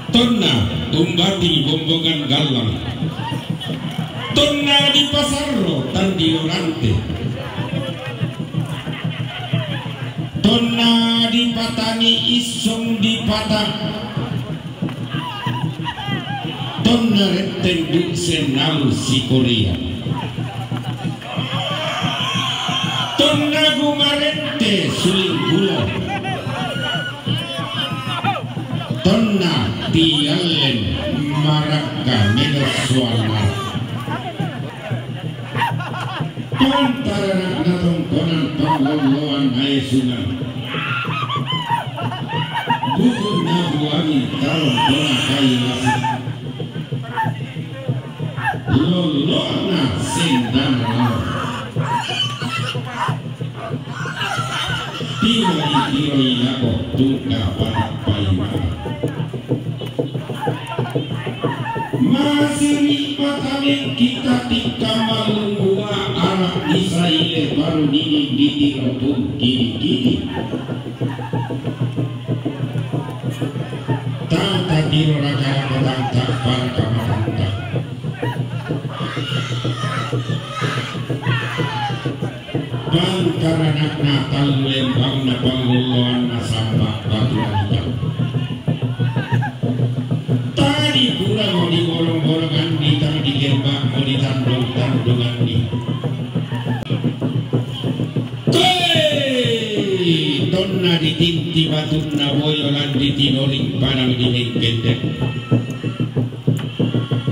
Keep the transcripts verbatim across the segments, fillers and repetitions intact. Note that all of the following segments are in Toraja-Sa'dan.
Tonna tumbati bombongan gallang. Tonna dipasarro tandilo rante. Tonna dipatani issung dipata. Tonna retteng du sennalu sikoria. Tonna gumarente suling gulo. Tonna tiallen marakka melo suara. Pantaranakna tongkonan panglolloan maesungan. Bukunna buangi tarong tona kai lasi. Lolloanna sendang lao. Tiro-tiroi lako tungka patappai mata. Masiri mata mengkita tikka mallunggua ara isaile baru nini ditiro pun kidi-kidi. Tangka tiro raka-raka tangka paraka matangka. Bangkaranakna tallu lembangna panglolloanna samba batu rantang. Tadi puramo dibolong-bolonganni, tang digembakmo ditandong-tandonganni. Koi! Tonna ditinti batunna boyo lan ditinori padang di Mengkendek.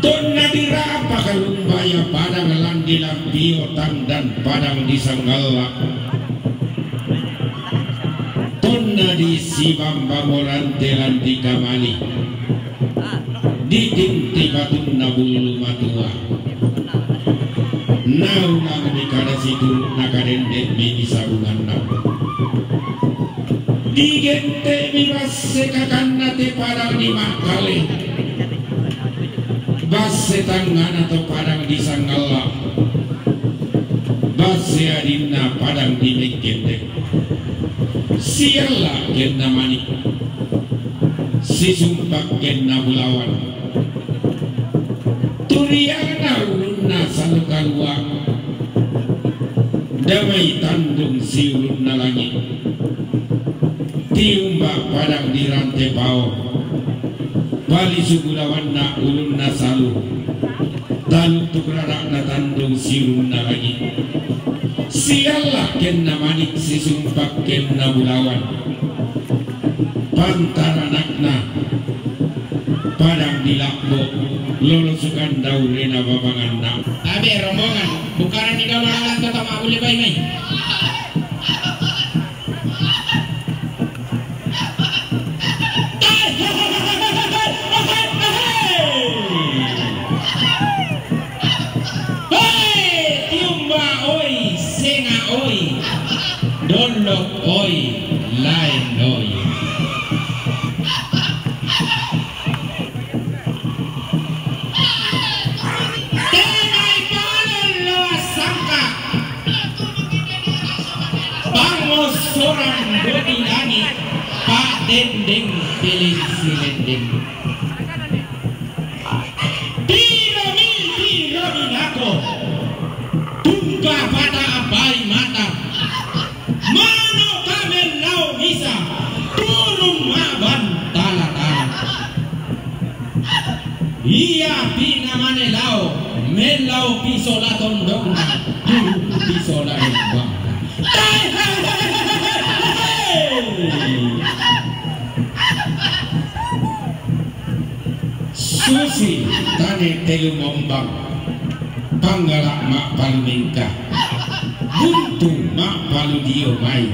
Tonna dirapa kalumbaya padang lan di Lampio tangdan padang di Sanggalla. Tonna disibamba morante lan di Kamani. Ditinti batunna bulu matua. Naulangmi kada situru' nakadendekmi sabunganna. Digente'mi basse kakanna te padang di Makkale. Basse tangngana to padang di Sanggalla. Basse adinna padang di Mengkendek. Sialla kenna mani', sisumpak kenna bulawan. Turiana ulunna salu kalua', damai tandung siulunna langi'. Tiumba padang di Rantepao, palisu bulawanna ulunna salu. Taluttuk rara'na tandung siulunna langi'. Sialla kenna mani', sisumpak kenna bulawan. Pantaranakna padang di Labbo, lolosukan daurena babanganna. Tabe' rombongan, bukaranni dolo lalan to tama' bulle bai mai. Hoi, tiumba oi, senga oi, dollok oi, laen oi. Tenai palello assangka. Pangossoran dodi langi', pa'dendeng peleng silendeng. Tiromi, tiromi lako. Tungka pata apai mata. Mano' kamellau misa, turung ma'ban tala-tala. Iya pi namane lao, melao pi sola tondongna, dulu pi sola lembang. Susi tane telu mombang, panggala ma palu mingka, buntung ma palu dio mai.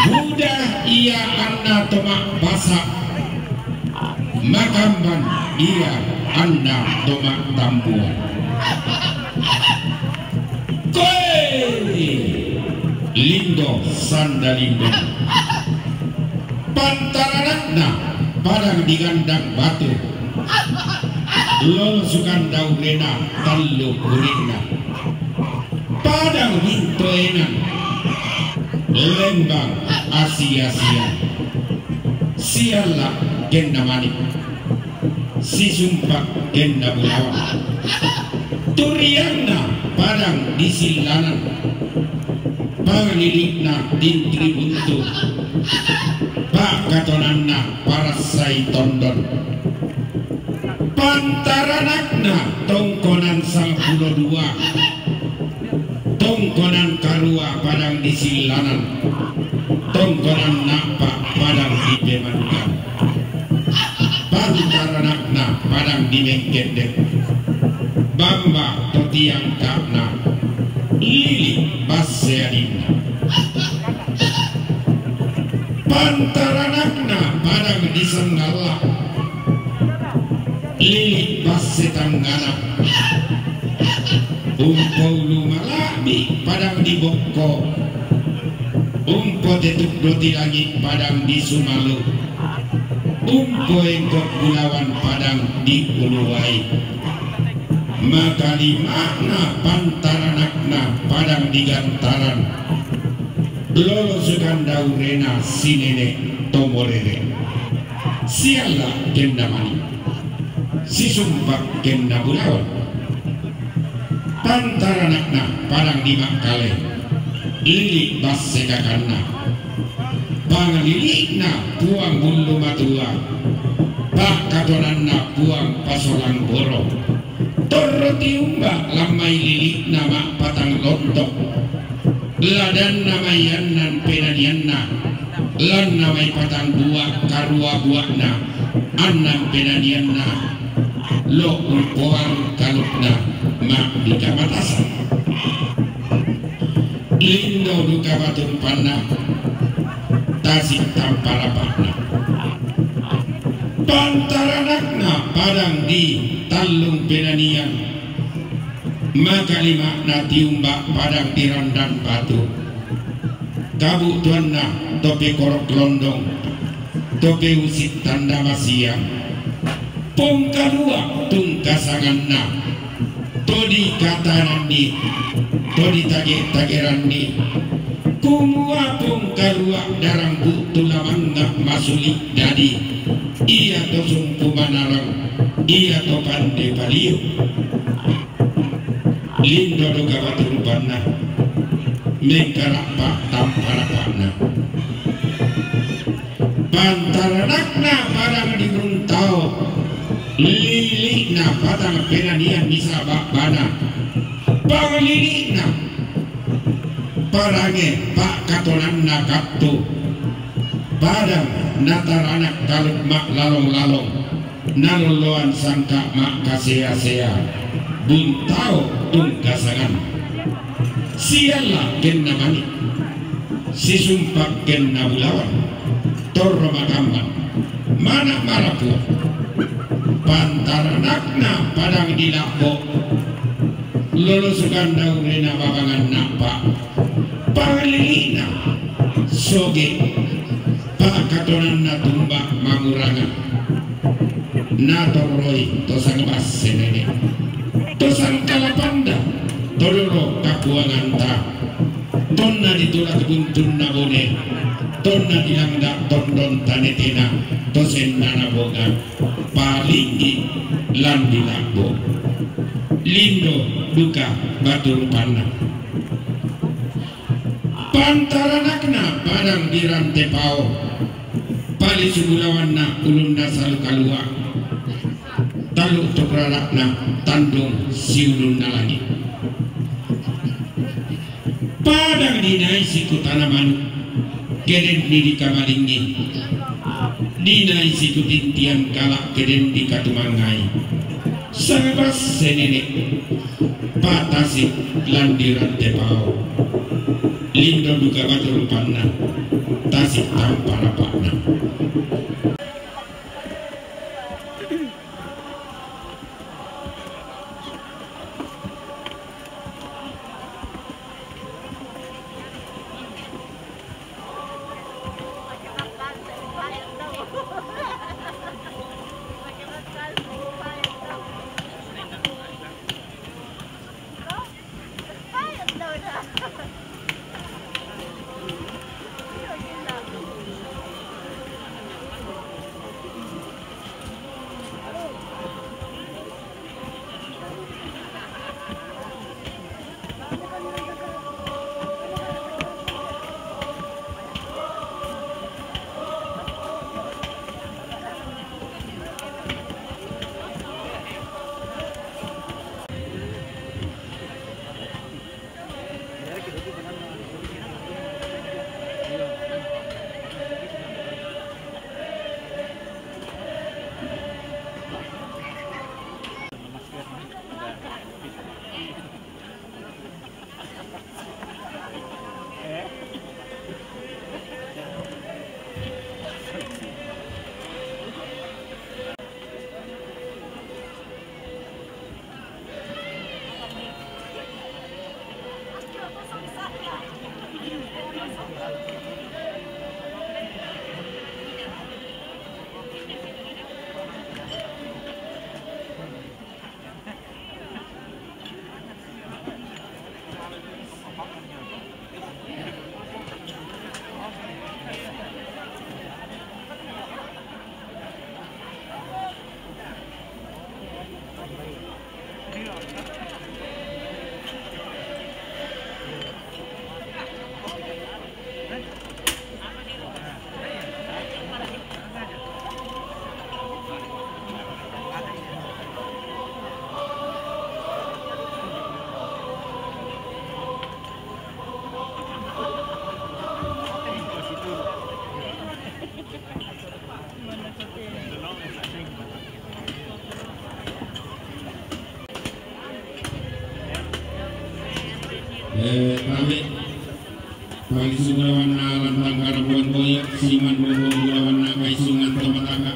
Buda iya anna to ma basa, makamban iya anna to ma tambuan. Koe! Lindo sanda lindo. Pantaranakna padang di gandang batu. Lolo sukanda urena tallu urena. Padang hintoenan lembang asia-sia. Sialla kenna manik. Sisumpak kenna bulawan. Turianna padang di sillanan. Panglilikna tintri buntu. Pakatonanna parassai tondon. Pantaranakna tongkonan sangpulo dua. Tongkonan karua padang di sillanan. Tongkonan napa padang di pemanungan. Pantaranakna padang di mengkendek. Bamba to tiangkana. Lili basse adinna. Pantaranakna padang di sangalla. Lili basse tangngana. Umpo ulu mala'bi padang di bokko. Umpo tetuk doti langit padang di sumalu. Umpo engkok bulawan padang di uluwai. Makalima'na pantaranakna padang di gantaran. Lolo sukanda urena sinene tomorere. Sialla kenna mani. Sisumpak kenna bulawan. Pantaranakna padang di makkale. Lili basse kakanna. Panglilikna puang bullu matua. Pakkatonanna puang pasolang boro. Torro tiumba lammai lilikna ma'patang lontok. Ladanna mai annan penanianna. Lanna mai patang bua karua bua'na. Annan penanianna. Lo umpoang kalukna ma di kamatasan. Lindo duka batu rupanna. Tasik tampa rapa'na. Pantaranakna padang di tallung penanian. Makalima'na tiumba padang di randan batu. Kabu'tuanna to pekorok londong, to peusi' tanda masiang. Pongkalua tungkasanganna, to dikatananni, to ditage-tageranni. Kumua pongkalua darang bu'tu lamangnga masuli' dadi, iya to sumpu manarang, iya to pande paliu. Lindo duka batu rupanna, mengkarappa tampa rapa'na. Pantaranakna padang di Buntao, lili'na patang penanian misa ba'bana. Panglili'na parange pakkatonanna kattu. Padang nataranak kaluk ma'lalong-lalong. Nalolloan sangka' ma'kasea-sea, Buntao tungkasangan. Sialla kenna mani, sisumpak kenna bulawan, torro makamban, mana' marapua. Pantaranakna padang di Labbo, lolo sukanda urena babangan na'pa. Panglili'na soge. Pakatonanna tumba manguranga. Natorroi to sangbasse nene'. To sangkalapanda, to dolo kapuanganta. Tonna ditulak buntunna bone. Tonna dilangga tondon tanetena. To sennana bonga. Palinggi lan di Labbo. Lindo duka batu rupanna. Pantaranakna padang di Rantepao. Palisu bulawanna ulunna salu kalua. Talu tu peradakna tandung siulunna langit. Padang dinai sikutana manuk, keden ni dikamalingi, dinai sikutintian kalak keden dikatumangngai. Sangabas senene, patasik landiran tepau. Lindo duka batu rupanna, tasik tampa rapakna. Eh, rame. Pagi sugalawanna lantang karabuan boyo, siman bobo gulawanna kai sungat tomataka.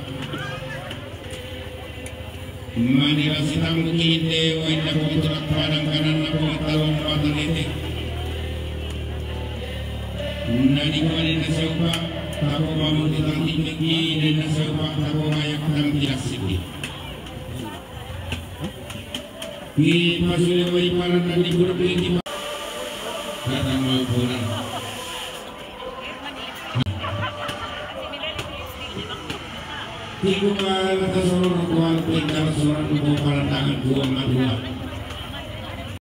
Mani rasi tamu kinde, wainna pogi tulak padang kananna pogi talong patang ete. Nani kone na seupa, tako mamu titang timiki, dan na seupa, tako mayak tang tidak siki. Ki pasule wai paran dan di buruk ki. Datang mau pulang. Tiku kala tasorong kual pekal sorong kual parantangan dua madua.